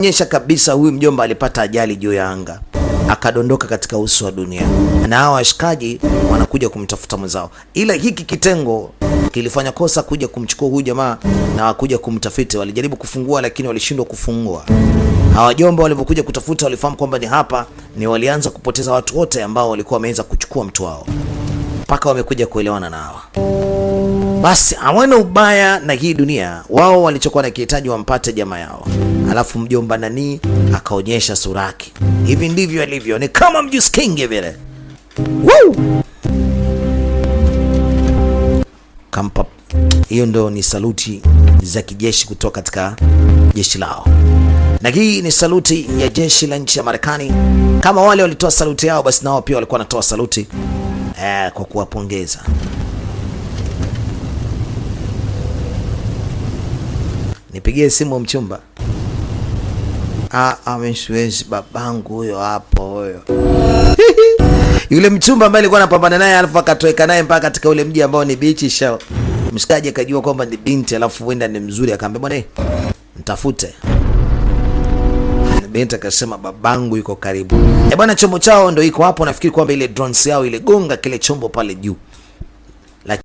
Inaonyesha kabisa huyu mjomba alipata ajali juu ya anga, akadondoka katika uso wa dunia, na hawa washikaji wanakuja kumtafuta mwenzao, ila hiki kitengo kilifanya kosa kuja kumchukua huyu jamaa na wakuja kumtafiti. Walijaribu kufungua lakini walishindwa kufungua. Hawa wajomba walivyokuja kutafuta, walifahamu kwamba ni hapa, ni walianza kupoteza watu wote ambao walikuwa wameweza kuchukua mtu wao, mpaka wamekuja kuelewana na hawa. Basi hawana ubaya na hii dunia, wao walichokuwa nakihitaji wampate jamaa yao. Alafu mjomba nani akaonyesha sura yake, hivi ndivyo alivyo, ni kama mjusi king vile. Woo! Kampa hiyo ndo ni saluti za kijeshi kutoka katika jeshi lao, na hii ni saluti ya jeshi la nchi ya Marekani. Kama wale walitoa saluti yao, basi nao pia walikuwa wanatoa saluti kwa kuwapongeza. Nipigie simu mchumba. Ah, ah, mimi siwezi, babangu huyo hapo huyo. Yule mchumba ambaye alikuwa anapambana naye alafu akatoweka naye mpaka katika ule mji ambao ni beach shell. Mshikaji akajua kwamba ni binti alafu huenda ni mzuri, akaambia bwana, mtafute. Binti akasema babangu yuko karibu. Eh bwana, chombo chao ndio iko hapo, nafikiri kwamba ile drones yao iligonga kile chombo pale juu. Lakini